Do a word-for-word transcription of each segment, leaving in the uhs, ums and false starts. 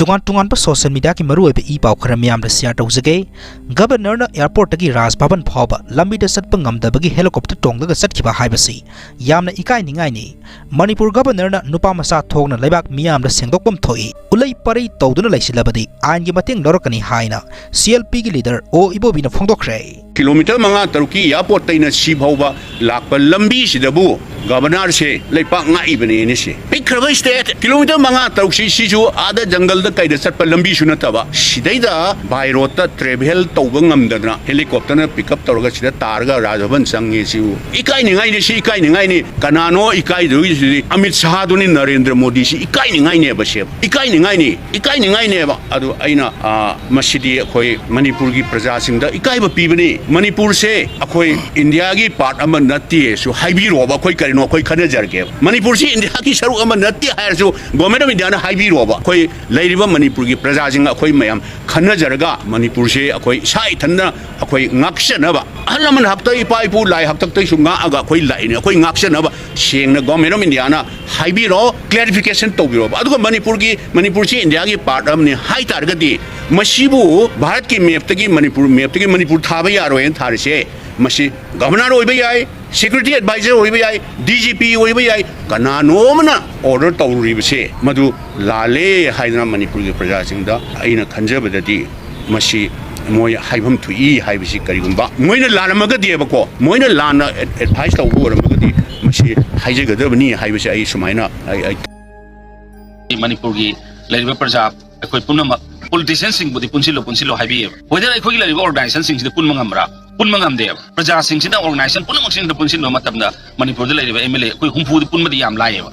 ꯇꯣꯉꯥꯟ ꯇꯣꯉꯥꯟꯕ ꯁꯣꯁꯤꯌꯦꯜ ꯃꯤꯗꯤꯌꯥꯒꯤ ꯃꯔꯨꯑꯣꯏꯕ ꯏ ꯄꯥꯎ ꯈꯔ ꯃꯤꯌꯥꯝꯗ ꯁꯤꯌꯥꯔ ꯇꯧꯖꯒꯦ꯫ ꯒꯕꯔꯅꯔꯅ ꯑꯦꯌꯔꯄꯣꯔꯠꯇꯒꯤ ꯔꯥꯖ ꯚꯕꯟ ꯐꯥꯎꯕ ꯂꯝꯕꯤꯗ ꯆꯠꯄ ꯉꯝꯗꯕꯒꯤ ꯍꯦꯂꯤꯀꯣꯞꯇꯔ ꯇꯣꯡꯂꯒ ꯆꯠꯈꯤꯕ ꯍꯥꯏꯕꯁꯤ ꯌꯥꯝꯅ ꯏꯀꯥꯏꯅꯤꯡꯉꯥꯏꯅꯤ꯫ ꯃꯅꯤꯄꯨꯔ ꯒꯕꯔꯅꯔꯅ ꯅꯨꯄꯥ ꯃꯆꯥ ꯊꯣꯛꯅ ꯂꯩꯕꯥꯛ ꯃꯤꯌꯥꯝꯗ ꯁꯦꯡꯗꯣꯛꯐꯝ ꯊꯣꯛꯏ꯫ ꯎꯂꯩ ꯄꯔꯩ ꯇꯧꯗꯨꯅ ꯂꯩꯁꯤꯜꯂꯕꯗꯤ ꯑꯥꯏꯟꯒꯤ ꯃꯇꯦꯡ ꯂꯧꯔꯛꯀꯅꯤ ꯍꯥꯏꯅ ꯁꯤ ꯑꯦꯜ ꯄꯤꯒꯤ ꯂꯤꯗꯔ ꯑꯣ ꯏꯕꯣꯕꯤꯅ ꯐꯣꯡꯗꯣꯛꯈ꯭ꯔꯦ꯫ ꯀꯤꯂꯣꯃꯤꯇꯔ ꯃꯉꯥ ꯇꯔꯨꯛꯀꯤ ꯑꯦꯌꯥꯔꯄꯣꯔꯠꯇꯩꯅ ꯁꯤ ꯐꯥꯎꯕ ꯂꯥꯛꯄ ꯂꯝꯕꯤꯁꯤꯗꯕꯨ ꯒꯕꯔꯅꯔꯁꯦ ꯂꯩꯄꯥꯛ ꯉꯥꯛꯏꯕꯅꯦꯅ ꯁꯤ꯫ ꯄꯤꯛꯈ꯭ꯔꯕ ꯁ꯭ꯇꯦꯠ, ꯀꯤꯂꯣꯃꯤꯇꯔ ꯃꯉꯥ ꯇꯔꯨꯛꯁꯤ ꯁꯤꯁꯨ ꯑꯥꯗ ꯖꯪꯒꯜꯗ ꯀꯩꯗ ꯆꯠꯄ ꯂꯝꯕꯤꯁꯨ ꯅꯠꯇꯕ, ꯁꯤꯗꯩꯗ ꯕꯥꯏ ꯔꯣꯗꯇ ꯇ꯭ꯔꯦꯚꯦꯜ ꯇꯧꯕ ꯉꯝꯗꯗꯅ ꯍꯦꯂꯤꯀꯣꯞꯇꯔꯅ ꯄꯤꯛ ꯑꯞ ꯇꯧꯔꯒ ꯁꯤꯗ ꯇꯥꯔꯒ ꯔꯥꯖ ꯚꯕꯟ ꯆꯪꯉꯦ꯫ ꯁꯤꯕꯨ ꯏꯀꯥꯏꯅꯤꯡꯉꯥꯏꯅꯤ, ꯁꯤ ꯏꯀꯥꯏꯅꯤꯡꯉꯥꯏꯅꯤ꯫ ꯀꯅꯥꯅꯣ ꯏꯀꯥꯏꯗꯣꯏꯁꯤꯗꯤ? ꯑꯃꯤꯠ ꯁꯍꯥꯗꯨꯅꯤ, ꯅꯔꯦꯟꯗ꯭ꯔ ꯃꯣꯗꯤꯁꯤ ꯏꯀꯥꯏꯅꯤꯡꯉꯥꯏꯅꯦꯕ꯫ ꯁꯦ ꯏꯀꯥꯏꯅꯤꯡꯉꯥꯏꯅꯤ, ꯏꯀꯥꯏꯅꯤꯡꯉꯥꯏꯅꯦꯕ꯫ ꯑꯗꯨ ꯑꯩꯅ, ꯑ, ꯃꯁꯤꯗꯤ ꯑꯩꯈꯣꯏ ꯃꯅꯤꯄꯨꯔꯒꯤ ꯄ꯭ꯔꯖꯥꯁꯤꯡꯗ ꯏꯀꯥꯏꯕ ꯄꯤꯕꯅꯤ꯫ ꯃꯅꯤꯄꯨꯔꯁꯦ ꯑꯩꯈꯣꯏ ꯏꯟꯗꯤꯌꯥꯒꯤ ꯄꯥꯔꯠ ꯑꯃ ꯅꯠꯇꯦꯁꯨ ꯍꯥꯏꯕꯤꯔꯣꯕ, ꯑꯩꯈꯣꯏ ꯀꯔꯤꯅꯣ ꯑꯩꯈꯣꯏ ꯈꯟꯅꯖꯔꯒꯦꯕ꯫ ꯃꯅꯤꯄꯨꯔꯁꯤ ꯏꯟꯗꯤꯌꯥꯒꯤ ꯁꯔꯨꯛ ꯑꯃ ꯅꯠꯇꯦ ꯍꯥꯏꯔꯁꯨ Government of Indiaꯅ ꯍꯥꯏꯕꯤꯔꯣꯕ, ꯑꯩꯈꯣꯏ ꯂꯩꯔꯤꯕ ꯃꯅꯤꯄꯨꯔꯒꯤ ꯄ꯭ꯔꯖꯥꯁꯤꯡ ꯑꯩꯈꯣꯏ ꯃꯌꯥꯝ ꯈꯟꯅꯖꯔꯒ ꯃꯅꯤꯄꯨꯔꯁꯦ ꯑꯩꯈꯣꯏ ꯏꯁꯥ ꯏꯊꯟꯗ ꯑꯩꯈꯣꯏ ꯉꯥꯛꯆꯅꯕ, ꯑꯍꯜ ꯂꯃꯟ ꯍꯥꯛꯇꯛ, ꯏꯄꯥ ꯏꯄꯨ ꯂꯥꯏ ꯍꯥꯛꯇꯛꯇꯒꯤꯁꯨ ꯉꯥꯛꯑꯒ ꯑꯩꯈꯣꯏ ꯂꯥꯛꯏꯅꯦ꯫ ꯑꯩꯈꯣꯏ ꯉꯥꯛꯆꯅꯕ ꯁꯦꯡꯅ Government of Indiaꯅ ꯍꯥꯏꯕꯤꯔꯣ, clarification ꯇꯧꯕꯤꯔꯣꯕ꯫ ꯑꯗꯨꯒ ꯃꯅꯤꯄꯨꯔꯒꯤ, ꯃꯅꯤꯄꯨꯔꯁꯤ ꯏꯟꯗꯤꯌꯥꯒꯤ ꯄꯥꯔꯠ ꯑꯃꯅꯤ ꯍꯥꯏ ꯇꯥꯔꯒꯗꯤ ꯃꯁꯤꯕꯨ ꯚꯥꯔꯠꯀꯤ ꯃꯦꯞꯇꯒꯤ ꯃꯅꯤꯄꯨꯔ, ꯃꯦꯞꯇꯒꯤ ꯃꯅꯤꯄꯨꯔ ꯊꯥꯕ ꯌꯥꯔꯣꯏꯅ ꯊꯥꯔꯤꯁꯦ, ꯃꯁꯤ ꯒꯚꯔꯅꯔ ꯑꯣꯏꯕ ꯌꯥꯏ, ꯁꯦꯀ꯭ꯌꯨꯔꯤꯇꯤ ꯑꯦꯗꯚꯥꯏꯖꯔ ꯑꯣꯏꯕ ꯌꯥꯏ, ꯗꯤ ꯖꯤ ꯄꯤ ꯑꯣꯏꯕ ꯌꯥꯏ, ꯀꯅꯥꯅꯣꯝꯅ ꯑꯣꯔꯗꯔ ꯇꯧꯔꯨꯔꯤꯕꯁꯦ ꯃꯗꯨ ꯂꯥꯜꯂꯦ ꯍꯥꯏꯗꯅ ꯃꯅꯤꯄꯨꯔꯒꯤ ꯄ꯭ꯔꯖꯥꯁꯤꯡꯗ ꯑꯩꯅ ꯈꯟꯖꯕꯗꯗꯤ ꯃꯁꯤ ꯃꯣꯏ ꯍꯥꯏꯐꯝ ꯊꯣꯛꯏ ꯍꯥꯏꯕꯁꯤ, ꯀꯔꯤꯒꯨꯝꯕ ꯃꯣꯏꯅ ꯂꯥꯜꯂꯝꯃꯒꯗꯤꯕꯀꯣ, ꯃꯣꯏꯅ ꯂꯥꯟꯅ ꯑꯦꯗ-, ꯑꯦꯗꯚꯥꯏꯁ ꯇꯧꯕ ꯑꯣꯏꯔꯝꯃꯒꯗꯤ ꯃꯁꯤ ꯍꯥꯏꯖꯒꯗꯕꯅꯤ ꯍꯥꯏꯕꯁꯤ ꯑꯩ ꯁꯨꯃꯥꯏꯅ ꯑꯩ, ꯑꯩ ꯃꯅꯤꯄꯨꯔꯒꯤ ꯂꯩꯔꯤꯕ ꯄ꯭ꯔꯖꯥ ꯑꯩꯈꯣꯏ ꯄꯨꯝꯅꯃꯛ ꯄꯣꯂꯤꯇꯤꯁꯤꯌꯥꯟꯁꯤꯡꯕꯨꯗꯤ ꯄꯨꯟꯁꯤꯜꯂꯣ ꯄꯨꯟꯁꯤꯜꯂꯣ ꯍꯥꯏꯕꯤꯌꯦꯕ꯫ ꯋꯦꯗꯔ ꯑꯩꯈꯣꯏꯒꯤ ꯂꯩꯔꯤꯕ ꯑꯣꯔꯒꯅꯥꯏꯖꯦꯁꯟꯁꯤꯡꯁꯤꯗ ꯄꯨꯟꯕ ꯉꯝꯕ꯭ꯔꯥ? ꯄꯨꯟꯕ ꯉꯝꯗꯦꯕ꯫ ꯄ꯭ꯔꯖꯥꯁꯤꯡꯁꯤꯅ ꯑꯣꯔꯒꯅꯥꯏꯖꯦꯁꯟ ꯄꯨꯝꯅꯃꯛꯁꯤꯡꯗ ꯄꯨꯟꯁꯤꯟꯕ ꯃꯇꯝꯗ ꯃꯅꯤꯄꯨꯔꯗ ꯂꯩꯔꯤꯕ ꯑꯦꯝ ꯑꯦꯜ ꯑꯦ ꯑꯩꯈꯣꯏ ꯍꯨꯝꯐꯨꯗ ꯄꯨꯟꯕꯗꯤ ꯌꯥꯝ ꯂꯥꯏꯌꯦꯕ꯫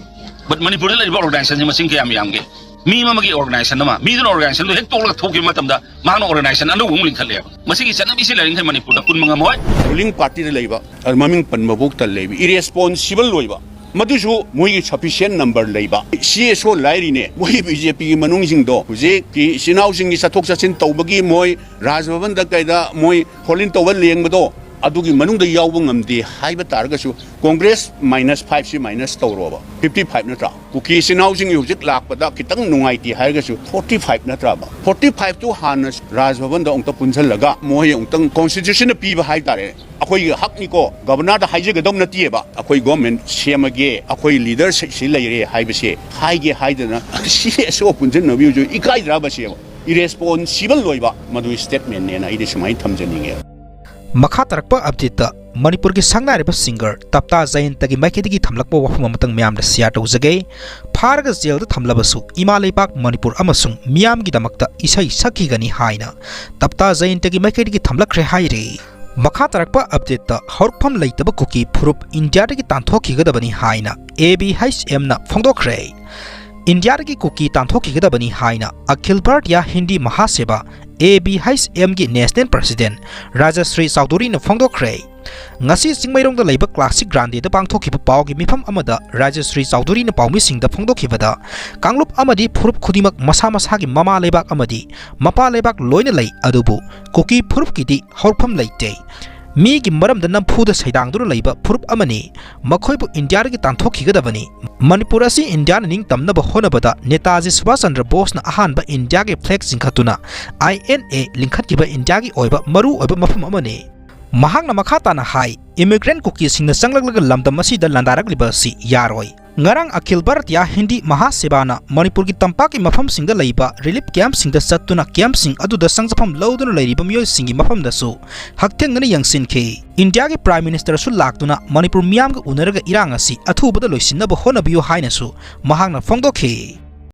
ꯕꯠ ꯃꯅꯤꯄꯨꯔꯗ ꯂꯩꯔꯤꯕ ꯑꯣꯔꯒꯅꯥꯏꯖꯦꯁꯟꯁꯤ ꯃꯁꯤꯡ ꯀꯌꯥꯝ ꯌꯥꯝꯒꯦ? ꯃꯤ ꯑꯃꯒꯤ ꯑꯣꯔꯒꯅꯥꯏꯖꯦꯁꯟ ꯑꯃ, ꯃꯤꯗꯨꯅ ꯑꯣꯔꯒꯅꯥꯏꯖꯦꯁꯟꯗꯨ ꯍꯦꯛ ꯇꯣꯛꯂꯒ ꯊꯣꯛꯈꯤꯕ ꯃꯇꯝꯗ ꯃꯍꯥꯛꯅ ꯑꯣꯔꯒꯅꯥꯏꯖꯦꯁꯟ ꯑꯅꯧꯕ ꯑꯃꯨꯛ ꯂꯤꯡꯈꯠꯂꯦꯕ꯫ ꯃꯁꯤꯒꯤ ꯆꯠꯅꯕꯤꯁꯤ ꯂꯩꯔꯤꯈꯩ ꯃꯅꯤꯄꯨꯔꯗ ꯄꯨꯟꯕ ꯉꯝꯃꯣꯏ꯫ ꯔꯨꯂꯤꯡ ꯄꯥꯔꯇꯤꯗ ꯂꯩꯕ, ꯑ, ꯃꯃꯤꯡ ꯄꯟꯕꯐꯧ ꯇꯜꯂꯦꯕ, ꯏꯔꯦꯁꯄꯣꯟꯁꯤꯕꯜ ꯑꯣꯏꯕ, ꯃꯗꯨꯁꯨ ꯃꯣꯏꯒꯤ ꯁꯐꯤꯁꯤꯌꯦꯟ ꯅꯝꯕꯔ ꯂꯩꯕ꯫ ꯁꯤ ꯑꯦꯁ ꯑꯣ ꯂꯥꯏꯔꯤꯅꯦ, ꯃꯣꯏ ꯕꯤ ꯖꯦ ꯄꯤꯒꯤ ꯃꯅꯨꯡꯁꯤꯡꯗꯣ ꯍꯧꯖꯤꯛꯀꯤ ꯏꯆꯤꯟ ꯏꯅꯥꯎꯁꯤꯡꯒꯤ ꯆꯠꯊꯣꯛ ꯆꯠꯁꯤꯟ ꯇꯧꯕꯒꯤ ꯃꯣꯏ ꯔꯥꯖ ꯚꯕꯟꯗ ꯀꯩꯗ ꯃꯣꯏ ꯐꯣꯟ ꯏꯟ ꯇꯧꯕ ꯂꯦꯡꯕꯗꯣ, ꯑꯗꯨꯒꯤ ꯃꯅꯨꯡꯗ ꯌꯥꯎꯕ ꯉꯝꯗꯦ ꯍꯥꯏꯕ ꯇꯥꯔꯒꯁꯨ, ꯀꯣꯡꯒ꯭ꯔꯦꯁ ꯃꯥꯏꯅꯁ ꯐꯥꯏꯚꯁꯤ ꯃꯥꯏꯅꯁ ꯇꯧꯔꯣꯕ, ꯐꯤꯐꯇꯤ ꯐꯥꯏꯚ ꯅꯠꯇ꯭ꯔꯥ? ꯀꯨꯀꯤ ꯏꯆꯤꯟ ꯏꯅꯥꯎꯁꯤꯡꯒꯤ ꯍꯧꯖꯤꯛ ꯂꯥꯛꯄꯗ ꯈꯤꯇꯪ ꯅꯨꯡꯉꯥꯏꯇꯦ ꯍꯥꯏꯔꯒꯁꯨ, ꯐꯣꯔꯇꯤ ꯐꯥꯏꯚ ꯅꯠꯇ꯭ꯔꯕ? ꯐꯣꯔꯇꯤ ꯐꯥꯏꯚꯇꯨ ꯍꯥꯟꯅ ꯔꯥꯖ ꯚꯕꯟꯗ ꯑꯃꯨꯛꯇ ꯄꯨꯟꯁꯤꯜꯂꯒ, ꯃꯣꯏ ꯑꯃꯨꯛꯇꯪ ꯀꯣꯟꯁꯇꯤꯇ꯭ꯌꯨꯁꯟꯅ ꯄꯤꯕ ꯍꯥꯏꯇꯥꯔꯦ꯫ ꯑꯩꯈꯣꯏꯒꯤ ꯍꯛꯅꯤꯀꯣ, ꯒꯕꯔꯅꯔꯗ ꯍꯥꯏꯖꯒꯗꯧ ꯅꯠꯇꯦꯕ꯫ ꯑꯩꯈꯣꯏ ꯒꯣꯔꯃꯦꯟ ꯁꯦꯝꯃꯒꯦ, ꯑꯩꯈꯣꯏ ꯂꯤꯗꯔꯁꯤꯞꯁꯤ ꯂꯩꯔꯦ ꯍꯥꯏꯕꯁꯦ ꯍꯥꯏꯒꯦ ꯍꯥꯏꯗꯅ ꯁꯤ ꯑꯦꯁ ꯑꯣ ꯄꯨꯟꯁꯤꯟꯅꯕꯤꯌꯨꯁꯨ ꯏꯀꯥꯏꯗ꯭ꯔꯕ ꯁꯤꯕ? ꯏꯔꯦꯁꯄꯣꯟꯁꯤꯕꯜ ꯑꯣꯏꯕ ꯃꯗꯨꯒꯤ ꯁ꯭ꯇꯦꯠꯃꯦꯟꯅꯦꯅ ꯑꯩꯗꯤ ꯁꯨꯃꯥꯏꯅ ꯊꯝꯖꯅꯤꯡꯉꯦ꯫ ꯃꯈꯥ ꯇꯥꯔꯛꯄ ꯑꯞꯗꯦꯠꯇ ꯃꯅꯤꯄꯨꯔꯒꯤ ꯁꯛꯅꯥꯏꯔꯕ ꯁꯤꯡꯒꯔ ꯇꯞꯇꯥ ꯖꯌꯟꯇꯒꯤ ꯃꯥꯏꯀꯩꯗꯒꯤ ꯊꯝꯂꯛꯄ ꯋꯥꯐꯝ ꯑꯃꯇꯪ ꯃꯌꯥꯝꯗ ꯁꯤꯌꯥꯔ ꯇꯧꯖꯒꯦ꯫ ꯐꯥꯔꯒ ꯖꯦꯜꯗ ꯊꯝꯂꯕꯁꯨ ꯏꯃꯥ ꯂꯩꯕꯥꯛ ꯃꯅꯤꯄꯨꯔ ꯑꯃꯁꯨꯡ ꯃꯤꯌꯥꯝꯒꯤꯗꯃꯛꯇ ꯏꯁꯩ ꯁꯛꯈꯤꯒꯅꯤ ꯍꯥꯏꯅ ꯇꯞꯇꯥ ꯖꯌꯟꯇꯒꯤ ꯃꯥꯏꯀꯩꯗꯒꯤ ꯊꯝꯂꯛꯈ꯭ꯔꯦ ꯍꯥꯏꯔꯤ꯫ ꯃꯈꯥ ꯇꯥꯔꯛꯄ ꯑꯞꯗꯦꯠꯇ ꯍꯧꯔꯛꯐꯝ ꯂꯩꯇꯕ ꯀꯨꯀꯤ ꯐꯨꯔꯨꯞ ꯏꯟꯗꯤꯌꯥꯗꯒꯤ ꯇꯥꯟꯊꯣꯛꯈꯤꯒꯗꯕꯅꯤ ꯍꯥꯏꯅ ꯑꯦ ꯕꯤ ꯑꯩꯆ ꯑꯦꯝꯅ ꯐꯣꯡꯗꯣꯛꯈ꯭ꯔꯦ꯫ ꯏꯟꯗꯤꯌꯥꯗꯒꯤ ꯀꯨꯀꯤ ꯇꯥꯟꯊꯣꯛꯈꯤꯒꯗꯕꯅꯤ ꯍꯥꯏꯅ Akhil Bharatiya Hindi Mahasabha, A B H ꯑꯦꯝꯒꯤ ꯅꯦꯁꯅꯦꯜ ꯄ꯭ꯔꯁꯤꯗꯦꯟ ꯔꯥꯖꯁ꯭ꯔꯤ ꯆꯧꯙꯨꯔꯤꯅ ꯐꯣꯡꯗꯣꯛꯈ꯭ꯔꯦ꯫ ꯉꯁꯤ ꯆꯤꯡꯃꯩꯔꯣꯡꯗ ꯂꯩꯕ ꯀ꯭ꯂꯥꯁꯤꯛ ꯒ꯭ꯔꯥꯟꯗꯦꯗ ꯄꯥꯡꯊꯣꯛꯈꯤꯕ ꯄꯥꯎꯒꯤ ꯃꯤꯐꯝ ꯑꯃꯗ ꯔꯥꯖꯁ꯭ꯔꯤ ꯆꯧꯙꯨꯔꯤꯅ ꯄꯥꯎꯃꯤꯁꯤꯡꯗ ꯐꯣꯡꯗꯣꯛꯈꯤꯕꯗ, ꯀꯥꯡꯂꯨꯞ ꯑꯃꯗꯤ ꯐꯨꯔꯨꯞ ꯈꯨꯗꯤꯡꯃꯛ ꯃꯁꯥ ꯃꯁꯥꯒꯤ ꯃꯃꯥ ꯂꯩꯕꯥꯛ ꯑꯃꯗꯤ ꯃꯄꯥ ꯂꯩꯕꯥꯛ ꯂꯣꯏꯅ ꯂꯩ, ꯑꯗꯨꯕꯨ ꯀꯨꯀꯤ ꯐꯨꯔꯨꯞꯀꯤꯗꯤ ꯍꯧꯔꯛꯐꯝ ꯂꯩꯇꯦ꯫ ꯃꯤꯒꯤ ꯃꯔꯝꯗ ꯅꯝꯐꯨꯗ ꯁꯩꯗꯥꯡꯗꯨꯅ ꯂꯩꯕ ꯐꯨꯔꯨꯞ ꯑꯃꯅꯤ꯫ ꯃꯈꯣꯏꯕꯨ ꯏꯟꯗꯤꯌꯥꯗꯒꯤ ꯇꯥꯟꯊꯣꯛꯈꯤꯒꯗꯕꯅꯤ꯫ ꯃꯅꯤꯄꯨꯔ ꯑꯁꯤ ꯏꯟꯗꯤꯌꯥꯅ ꯅꯤꯡꯇꯝꯅꯕ ꯍꯣꯠꯅꯕꯗ ꯅꯦꯇꯥꯖꯤ ꯁꯨꯚꯥꯁ ꯆꯟꯗ꯭ꯔ ꯕꯣꯁꯅ ꯑꯍꯥꯟꯕ ꯏꯟꯗꯤꯌꯥꯒꯤ ꯐ꯭ꯂꯦꯒ ꯆꯤꯡꯈꯠꯇꯨꯅ ꯑꯥꯏ ꯑꯦꯟ ꯑꯦ ꯂꯤꯡꯈꯠꯈꯤꯕ ꯏꯟꯗꯤꯌꯥꯒꯤ ꯑꯣꯏꯕ ꯃꯔꯨ ꯑꯣꯏꯕ ꯃꯐꯝ ꯑꯃꯅꯤ꯫ ꯃꯍꯥꯛꯅ ꯃꯈꯥ ꯇꯥꯅ ꯍꯥꯏ, ꯏꯃꯤꯒ꯭ꯔꯦꯟꯠ ꯀꯨꯀꯤꯁꯤꯡꯅ ꯆꯪꯂꯛꯂꯒ ꯂꯝꯗꯝ ꯑꯁꯤꯗ ꯂꯥꯟꯗꯥꯔꯛꯂꯤꯕ ꯑꯁꯤ ꯌꯥꯔꯣꯏ꯫ ꯉꯔꯥꯡ ꯑꯈꯤꯜ ꯚꯥꯔꯇꯤꯌꯥ ꯍꯤꯟꯗꯤ ꯃꯍꯥꯁꯦꯕꯥꯅ ꯃꯅꯤꯄꯨꯔꯒꯤ ꯇꯝꯄꯥꯛꯀꯤ ꯃꯐꯝꯁꯤꯡꯗ ꯂꯩꯕ ꯔꯤꯂꯤꯐ ꯀꯦꯝꯞꯁꯤꯡꯗ ꯆꯠꯇꯨꯅ ꯀꯦꯝꯞꯁꯤꯡ ꯑꯗꯨꯗ ꯆꯪꯖꯐꯝ ꯂꯧꯗꯨꯅ ꯂꯩꯔꯤꯕ ꯃꯤꯑꯣꯏꯁꯤꯡꯒꯤ ꯃꯐꯝꯗꯁꯨ ꯍꯛꯊꯦꯡꯅꯅ ꯌꯦꯡꯁꯤꯟꯈꯤ꯫ ꯏꯟꯗꯤꯌꯥꯒꯤ ꯄ꯭ꯔꯥꯏꯝ ꯃꯤꯅꯤꯁꯇꯔꯁꯨ ꯂꯥꯛꯇꯨꯅ ꯃꯅꯤꯄꯨꯔ ꯃꯤꯌꯥꯝꯒ ꯎꯅꯔꯒ ꯏꯔꯥꯡ ꯑꯁꯤ ꯑꯊꯨꯕꯗ ꯂꯣꯏꯁꯤꯟꯅꯕ ꯍꯣꯠꯅꯕꯤꯌꯨ ꯍꯥꯏꯅꯁꯨ ꯃꯍꯥꯛꯅ ꯐꯣꯡꯗꯣꯛꯈꯤ꯫